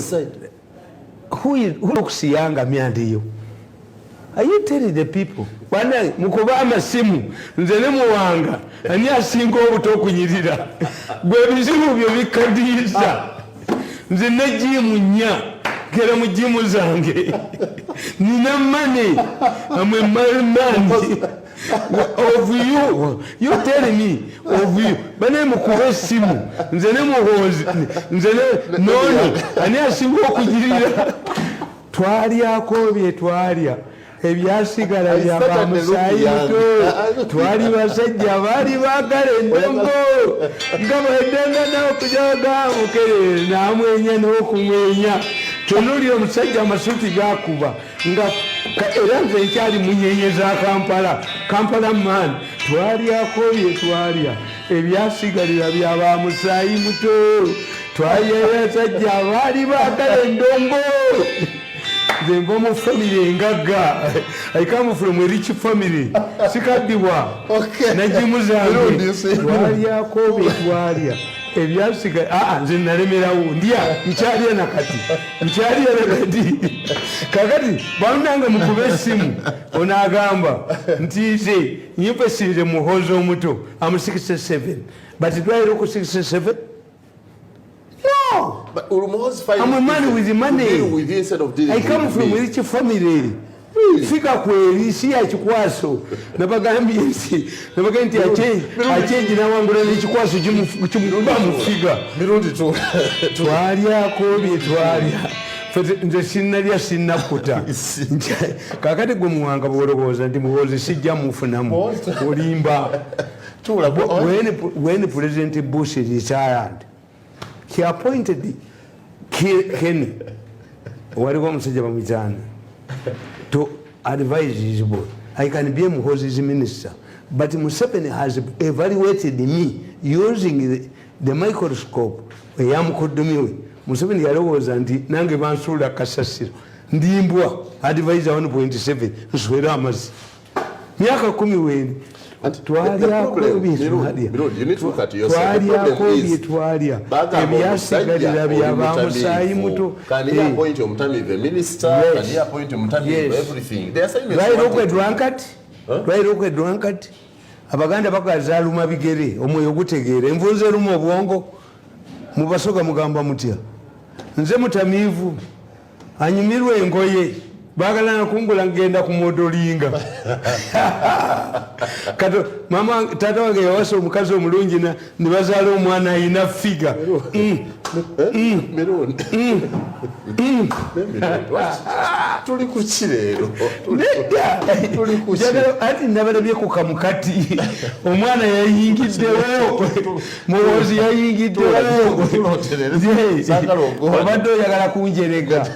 Side. Who looks younger, me and you? Are you telling the people? Bana mukuba amasimu, nze ne Muwanga, ani asinga obuto okunyirira? Gwe ebizibu byo bikaddiyiza. Nze ne gym nnya, gera mu gym zange. Nina money. I'm a married man. Of you, you tell me of you. Bane mukuba essimu, nze ne Muhoozi, nze ne nono, ani asinga okugirira? Twalyako bye twalya, ebyasigala byaba musaayi muto. Twali basajja baali baagala endongo nga bwedenga n'okujaga mukerere n'amwenya n'okumwenya. Tunulira omusajja, amasuti gakuba nga era nze nkyali munyenye za Kampala, Kampala man. Twalyako bye twalya, ebyasigalira byaba musaayi muto. Twali abasajja baali baagala endongo. Nze nva mu family engagga. I come from a rich family, sikaddibwa na gym zange. Twalyako bye twalya, ebyasiga aa nze nalemerawo ndya, nkyalya nakati, nkyalya nakati. Kakati banange mukube essimu. Ono agamba nti nze nyipesinze Muhozi omuto, am 67, but do I look 67? No. But Muhoozi find I'm a man with money. Deal with you instead of dealing I come with from me. Rich family. Fika kweri si ya kikwaso. Nabagambye nti, nabagambye nti achenji nawangula n'ekikwaso kimukuba mu figure. Mirundi tu. Twalyako bye twalya. Ffe nze sinnalya, sinnakuta. Kakati gwe Muwanga bwolowooza nti Muhoozi sijja mufunamu, olimba. Tuula. When President Bush retired, he appointed Kenny, waliwo omusajja bamuyitaani, to advise his board. I can be a Muhoozi's minister, but Museveni has evaluated me using the microscope eyamukoddomi we. Museveni yalowooza nti nange bansuula kasasiro, ndimbwa advisor 1.7, nswere amazzi myaka 10 wendi. Twalyako byetwalya, twalyako byetwalya, ebyasigalira byaba musaayi muto. Lwaliro drunkard, lwaliro drunkard. Abaganda bagazaaluma bigere, omwoyo gutegeera envunza eruma obwongo. Mubasoga mugamba mutya? Nze mutamiivu anyumirwa engoye, bagala nakungula, ngenda kumodelinga. Kati mama, tata wange yawasa omukazi omulungi nebazaala omwana ayina figure. Mirundi, tuli kuki leero? Nedda, ati nabalabye ku kamukati, omwana yayingiddewo, Muwozi yayingiddewo, obadde oyagala kunjerega.